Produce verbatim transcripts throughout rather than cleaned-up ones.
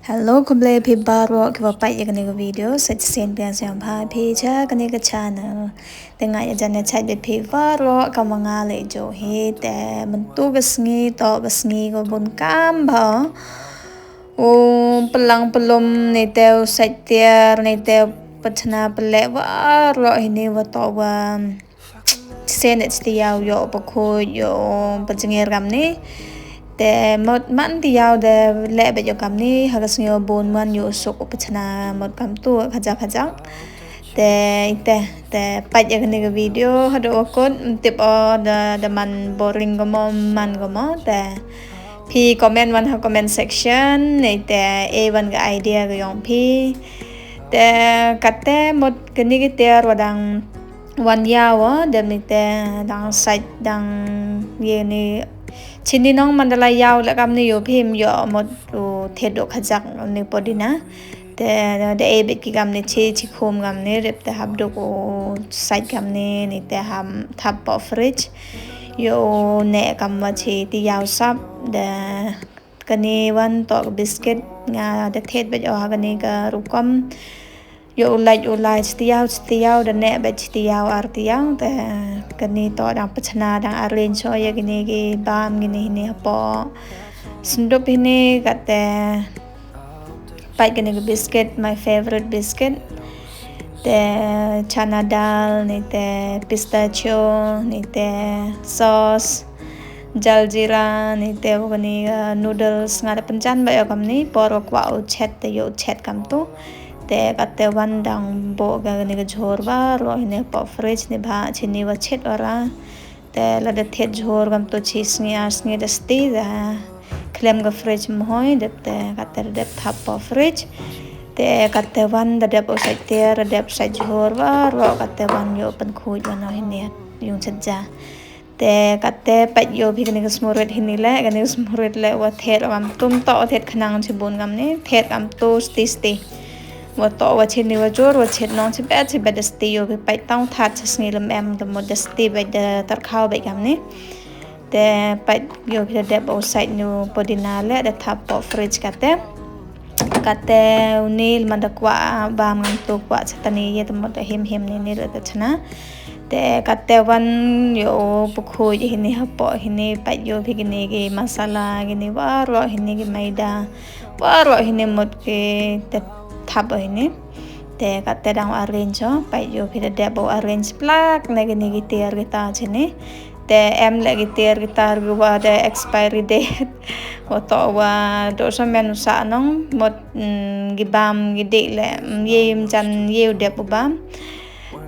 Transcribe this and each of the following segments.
Hello, khublei phi baroh kiba peit ïa kane ka video. Sa shisien biang sngewbha phi sha kane ka channel. Te nga ïa jan ïa chait bad phi baroh kumba nga la ïohi te mynta ka sngi toh ka sngi kaba bun kam bha. U plang plum ne te u sait tiar ne te u pachna pyleh baroh hini wa toh wa shisien ne te ïa u ïoh pakhuid ïoh pajngir kamni. Te mut man te ïa u de leh bad ïoh kamni ha ka sngi wa bun man ïoh u suk u pachna mut kamtu khajak khajak. Te ite te peit ïa kane ka video haduh wa kut, ym tip o da da man boring ka mo man ka mo. Te phi comment wan ha comment section ne te e wan ka idea ka yong phi. Te kate mut kane ka tiar wa dang wan ïaw o, dem ne te dang sait dang ïa ne chini nong man da la ïaw la kamni ïoh phi ym ïoh mut u thied u khajak ne podina. Te da e bit ki kamni chi chi khum kamni rip te hap duk u sait kamni ne te ham thap po fridge. Ïoh u ne kam wa chi te ïaw sap da kane wan toh ka biscuit nga da thied bad ïoh ha kane ka rukom. Ïoh u lait u lait chi te ïaw chi te ïaw da ne bad chi te ïaw ar te ïaw te kane toh dang pachna dang arrange o ïa kane ki bam kane hini hapoh. Syndup hini kate pait kane ka biscuit, my favorite biscuit. Te chana dal, ne te pistachio, ne te sauce, jaljeera, ne te kane ka noodles, nga da pynjan bad ïoh kamni por wa kwah u chet te ïoh u chet kamtu. Te kate wan dang buh kane ka jhur baroh hini hapoh fridge ne bha chini wa chet ora. Te lada thied jhur kamtu chi sngi ar sngi da sti da khlem ka fridge mhoi dep te kate da dep thap po fridge. Te kate wan da dep u sait tiar da dep sait jhur baroh kate wan ïoh pynkhuid wan o hini yung chet ja. Te kate pait ïoh phi kane ka smurit hini le kane ka smurit le wa thied wa kamtu ym toh wa thied khnang chi bun kamni thied kamtu sti sti. Wa toh wa chini wa jur wa chet nong chi bad chi bad da sti ïoh phi pait tang that chi sngi lem em da mut da sti bad da tarkhaw bad kamni. Te pait ïoh phi da dep u sait nu podina le da thap po fridge kate. Kate u nil man da kwah bam ngamtu kwah chatani ïa da mut da him him ni nil da chana. Te kate wan ïoh u pakhuid hini hapoh hini pait ïoh phi kini ki masala kini baroh hini ki maida. Baroh hini mut ki te thap o hini. Te kate dang arrange o pait ïoh phi da dep u arrange plak ne kini ki tiar kita chini. Te em le ki tiar kita ki wa da expiry date. Wa toh wa doh sa men u sa nong mut ki bam ki dih le ym ye ym jan ye u dep u bam.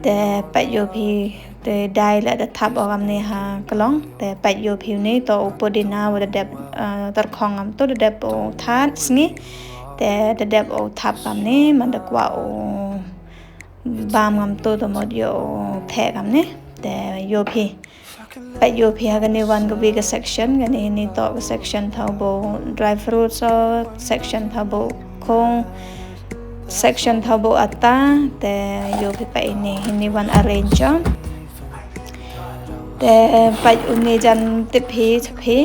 Te pait ïoh phi te dai la da thap o kamni ha klong te pait ïoh phi ni toh u podina wa da dep tarkhong kamtu da dep u that sngi. Te da dep u thap kamni man da kwah u bam kamtu da mut ïoh u theh kamni. Te ïoh phi pait ïoh phi ha kane wan ka wi ka section kane hini toh ka section thaw bo dry fruits o section thaw bo khong section thaw bo atta te ïoh phi pait hini hini wan arrange o. Te pait uni jan tip phi cha phi.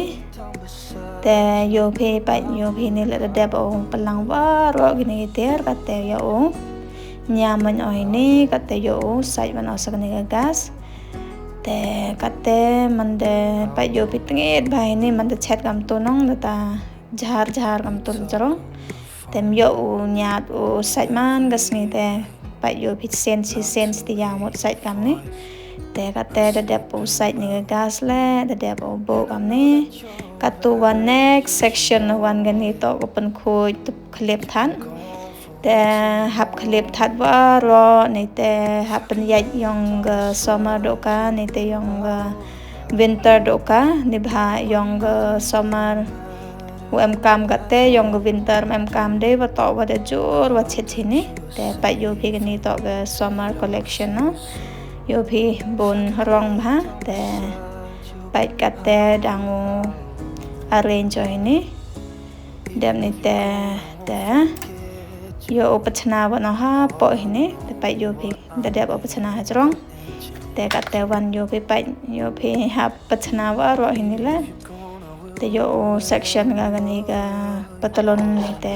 Te ïoh phi pait ïoh phi ni la da dep o pynlang baroh kini ki tiar kate ïoh u. Nia man o hini kate ïoh u sait wan o sa kane ka gas. Te kate man da pait ïoh phi tngit bha hini man da chet kamtu nong da ta jhar jhar kamtu la jrong. Te ym ïoh u ñiat u sait man ka sngi te pait ïoh phi sen chi sen chi te ïa mut sait kamni. Te kate da dep u sait ni ka gas le da dep u buh kamni. Katu wan next section wan kani toh ka pynkhuid tu khlip than. Te hap khlip that baroh ni te hap pynïaid yong ka summer doh ka ni te yong ka winter doh ka ni bha yong ka summer u em kam kate yong ka winter em kam de wa toh wa da jur wa chit chini te pait ïoh phi kani toh ka summer collection no ïoh phi bun rong bha te pait kate dang u arrange o hini. Dep ni te te ïoh u pachna wa no ha poh hini te pait ïoh phi da dep u pachna ha jrong. Te kate wan ïoh phi pait ïoh phi ha pachna wa roh hini le. Te ïoh u section ka kani ka patalon ni te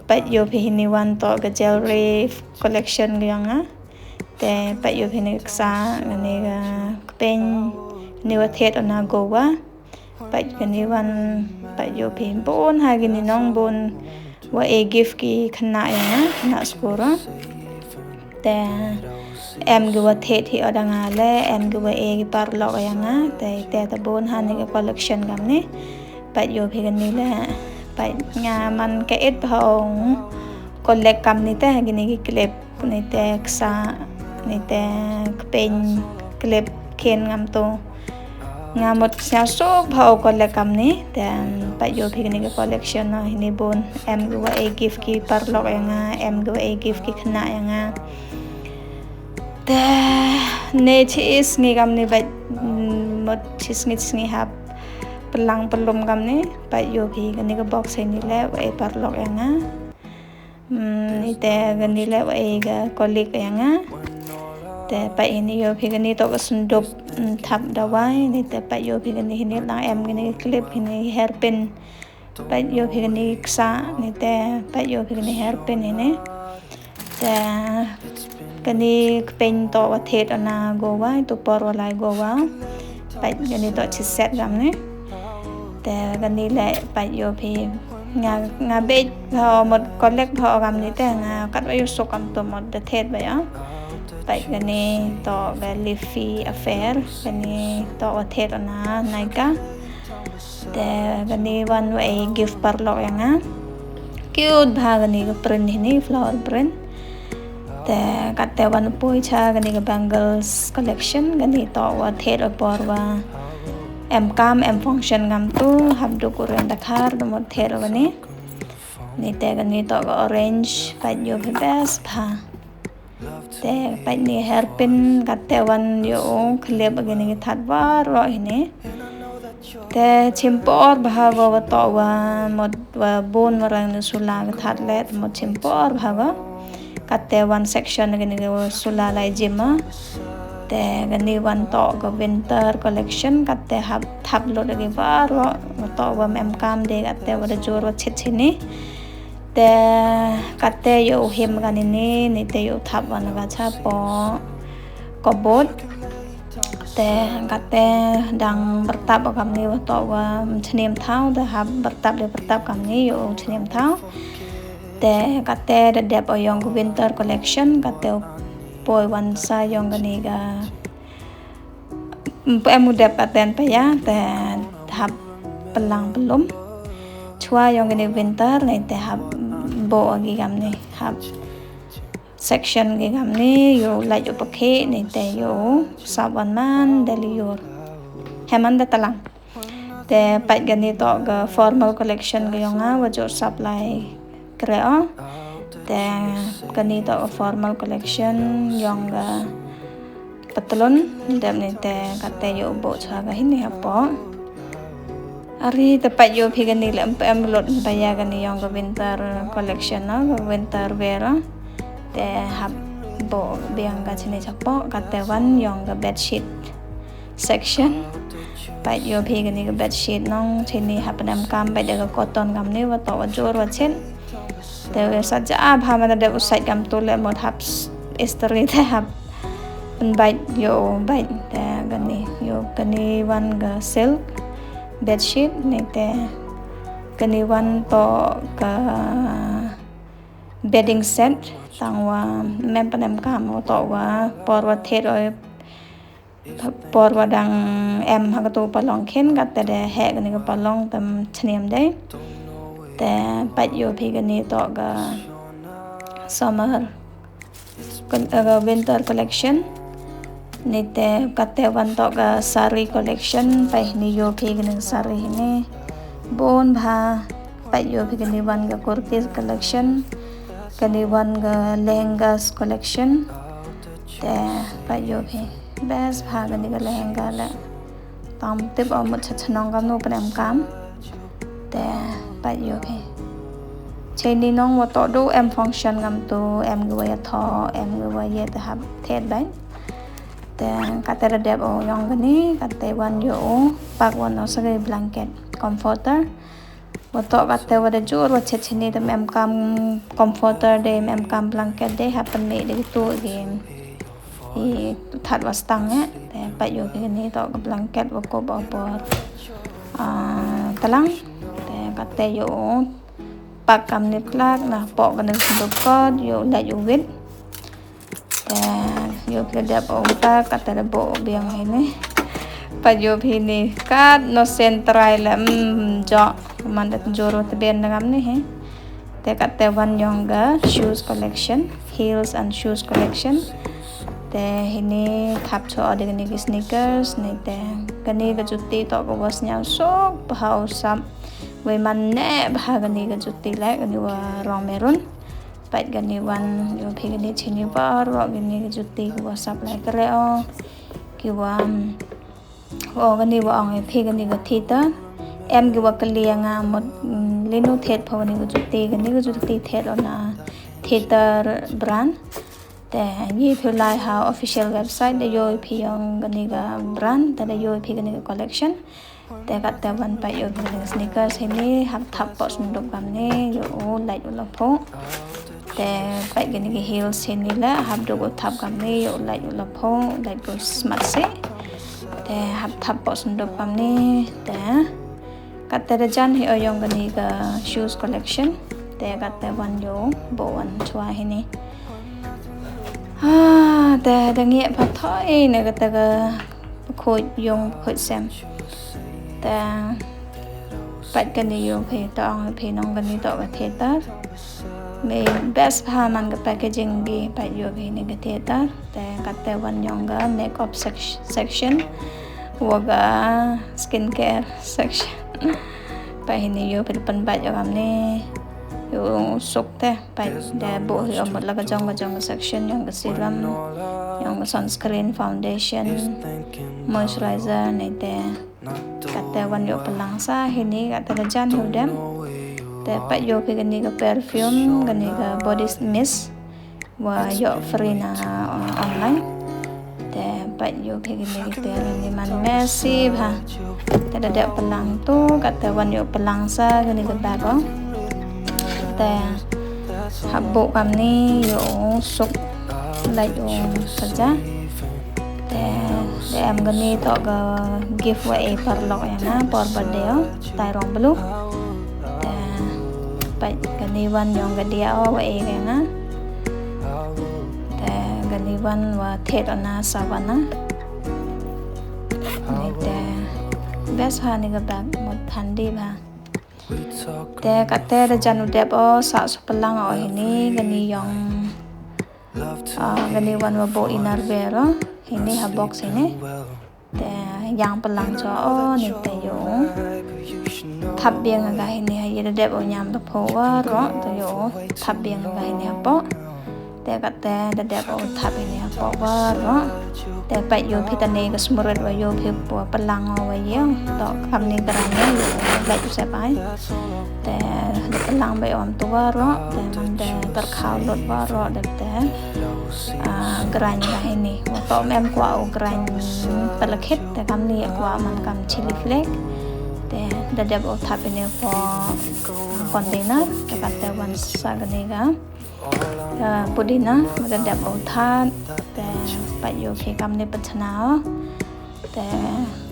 Peit ïoh phi hini wan toh ka jewelry collection ka ïong nga. Te peit ïoh phi hini ka ksa, hini ka kpeng, hini wa thied ona Goa. Peit kani wan, peit ïoh phi bun ha kini nong bun wa e gift ki khynnah ïa nga, khynnah skul. Te em ki wa thied hi o da nga le, em ki wa e ki paralok ïa nga. Te te ta bun ha ni ki collection kamni. Peit ïoh phi kani le, peit nga man ka it bha ong collect kamni te kini ki clip, ni te ksa, ni te kpeng, clip, khein ngam tu. Nga mut sñiaw suk bha u collect kamni. Te peit ïoh phi kani ka collection no, hini bun, em ki wa e gift ki paralok ïa nga, em ki wa e gift ki khynnah ïa nga. Te ne chi sngi kamni, peit, mm, mut chi sngi chi sngi hap pynlang pynlum kamni. Peit ïoh phi kani ka box hini le wa e paralok ïa nga. Hmm, ni te kani le wa e ka colleague ïa nga. Te peit hini ïoh phi kani toh ka syndup, mm, thap dawai. Ni te peit ïoh phi kani hini lang em kani clip, hini hairpin. Peit ïoh phi kani ksa, ni te peit ïoh phi kani hairpin hini. Te kani kpeng toh wa thied ona Goa, tu por wa lai Goa. Peit kani toh chi set kamni. Te kani le peit ïoh phi nga, nga beit bha mut collect bha kamni te nga kat wa ïoh suk kam tu mut da thied bha ïa. Peit kani toh ka Liffy Affair, kani toh wa thied ona Nykaa. Te kani wan wa e gift paralok ïa nga. Cute bha kani ka print hini, flower print. Te katte wan poi cha kani ka bangles collection, kani toh wa thied o por wa em kam em function ngam tu, hap duk u rian dakhar, da mut thied o kani. Ni te kani toh ka orange, peit ïoh phi best bha. Te peit ni hairpin, katte wan ïoh u clip kani ki thad baroh hini. Te chim por bha ko, wa toh wa mut wa bun wa rang ni sula ka thad le, mut chim por bha ko. Katte wan section kani ka sula lai jima. Te kani wan toh ka winter collection, katte hap thap lut ki baroh, wa toh wa em kam de, katte wa da jur wa chit chini. Te katte ïoh u him kani ni, ni te ïoh u thap wan ka cha poh cupboard. Te katte dang byrtap kamni wa toh wa chniam thaw, te hap byrtap de byrtap kamni ïoh u chniam thaw. Te katte da dep o ïong ka winter collection, katte u poi wan sa ïong kani ka Em u dep pattern pa ïa, te hap pynlang pynlum. Chwa ïong kani winter, ni te hap bo ki kamni, hap section ki kamni, ïoh lait u pakhi, ni te ïoh sap wan man da liur. Heman da talang. Te peit kani toh ka formal collection ka ïong nga, wa jur sap lai kre o. Te kani toh ka formal collection ïong ka patlun, dep ni te katte ïoh bo chwa ka hini hapoh. Ari te peit ïoh phi kani le em, em lut pa ïa kani ïong ka winter collection no, ka winter wear o. Te hap bo biang ka chini chapoh, katte wan ïong ka bedsheet section. Peit ïoh phi kani ka bedsheet nong, chini hap pyndonkam, peit da ka cotton kamni, wa toh wa jur wa chit. Te wa sa ja bha man da dep u sait kam tu le mut hap s-, istri te hap pynbait ïoh bait te kani ïoh kani wan ka silk bedsheet ni te kani wan toh ka bedding set tang wa mem pyndonkam wa toh wa por wa thied o Por wa dang em ha katu palong khin katte de heh kani ka palong tam chniam de. Te pait ïoh phi kani toh ka summer, ka, ka winter collection. Ni te katte wan toh ka sari collection, pait hini ïoh phi kani ka sari hini. Bun bha, pait ïoh phi kani wan ka kurti collection. Kani wan ka lehengas collection. Te pait ïoh phi. Best bha kani ka lehenga le. Tam tip o mut cha chnong kam nu pnem kam. Te pait ïoh phi. Cheini nong wa toh du em function ngam tu, em ki wa ïathoh, em ki wa ïa te hap thied bait. Te katte da dep o ïong kani, katte wan ïoh o, pak wan o sa ki blanket, comforter. Wa toh katte wa da jur wa chet shini te em kam comforter de, em kam blanket de, ha pynmih de tu ki. I that wa stang eh, te pat ïoh phi kani toh ka blanket wa kup ha por. Ah, tlang, te katte ïoh pak kam ni plak na pok kani ka sanduk kot, ïoh lait u wit. Te ïoh phi dep u pak, katte da buh biang hini. Pat ïoh phi ni kat no sen trai la, mm, jok. Man da jur wa tbian da ngam ni he. Te katte wan yong ka shoes collection, heels and shoes collection. Te hini thap cho de kani ki sneakers, ni te kani ka juti toh ka wa sñiaw suk bha u sap. Wei man ne bha kani ka juti le, kani wa rong maroon. Pat kani wan ïoh phi kani chini baroh kani ka juti ki wa sap lai kre o. Ki wa, mm, o kani wa ong ïa phi kani ka theater. Em ki wa kylli ïa nga mut, mm, lino thied pha kani ka juti, kani ka juti thied o na theater brand. Te ngi phi lai ha official website da ïoh phi yong kani ka brand, te da ïoh phi kani ka collection. Te katte wan pat ïoh kani ka sneakers hini, hap thap pok sanduk kamni, ïoh u lait u la pok. Te pat kani ki heels hini le, hap duk u thap kamni, ïoh u lait u la pok, lait u smat si. Te hap thap pok sanduk kamni, te katte da jan hi o yong kani ka shoes collection. Te katte wan ïoh, buh wan chwa hini. Ah, te da ngi pha thoi ne katte ka khuid yung khuid sem. Te pat kani ïoh phi toh ong phi nong kani toh ka theater. Me best bha man ka packaging ki pat ïoh phi ni ka theater. Te katte wan yong ka makeup sec-, section. Wa ka skincare section. Pat hini ïoh phi pynbait ïoh kamni. Ïoh suk te. Pat da buh hi o mut la ka jong ka jong ka section yong ka serum, yong ka sunscreen, foundation, moisturizer, ne te. Katte wan ïoh pynlang sa hini, katte da jan hi u dem. Te pat ïoh phi kani ka perfume, kani ka body mist. Wa ïoh free na, uh, online. Te pat ïoh phi kani ki te ri ni man messy bha. Te da dep pynlang tu, katte wan ïoh pynlang sa kani ka bag o. Te hap buh kamni ïoh suk lait u saja. Te da em kani toh ka gift wa e paralok ïa nga por birthday o. Tai rong blue. Te pat kani wan yong ka dia o wa e ïa nga. Te kani wan wa thied o na sawan na. Ni te best ha ni ka bag mut handy bha. Te katte da jan u dep o sa su pynlang o hini kani yong, ah, kani wan wa buh innerwear o hini ha box hini. Te yang pynlang cho o ni te ïoh thap biang ka hini ha ïa da dep o ñiam da pho waroh te ïoh thap biang ka hini ha pok. Te katte da dep o thap hini ha pok waroh. Te pat ïoh phi tane ka smurwet wa ïoh phi pynlang o wa ïoh. Toh kamni ka rang ïoh lait u sep ai. Te da pynlang ba ïoh am tu waroh. Te man da tyrkhaw lut waroh da te. Ah, grind ka hini. Wa toh mem kwah u grind talakhit, te kamni kwah man kam chili flake. Te da dep u thap ini pok container, te katte wan sa kani ka, ah, pudina, da dep u thap, te pat ïoh phi kamni pachna. Te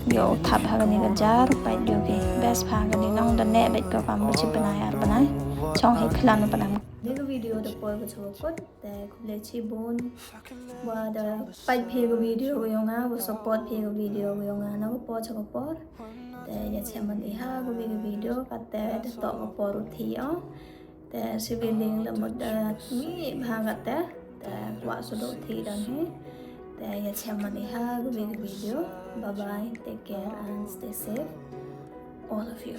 ïoh thap ha kani ka jar, pat ïoh phi best bha kani nong da ne bad ko kam ba chi bnai ar bnai. Chong hi khlan u pynam. Ni ka video da poi ka chwa kut. Te khublei chibun. Wa da peit phi ka video ka yong nga, wa support phi ka video ka yong nga na ka por cha ka por. Te ïa chem man i ha ka wi ka video, katte da toh ka por u thi o. Te sibling la mut da ngi bha katte. Te kwah shu da u thi dang hi. Te ïa chem man i ha ka wi ka video. Bye bye, take care and stay safe, all of you.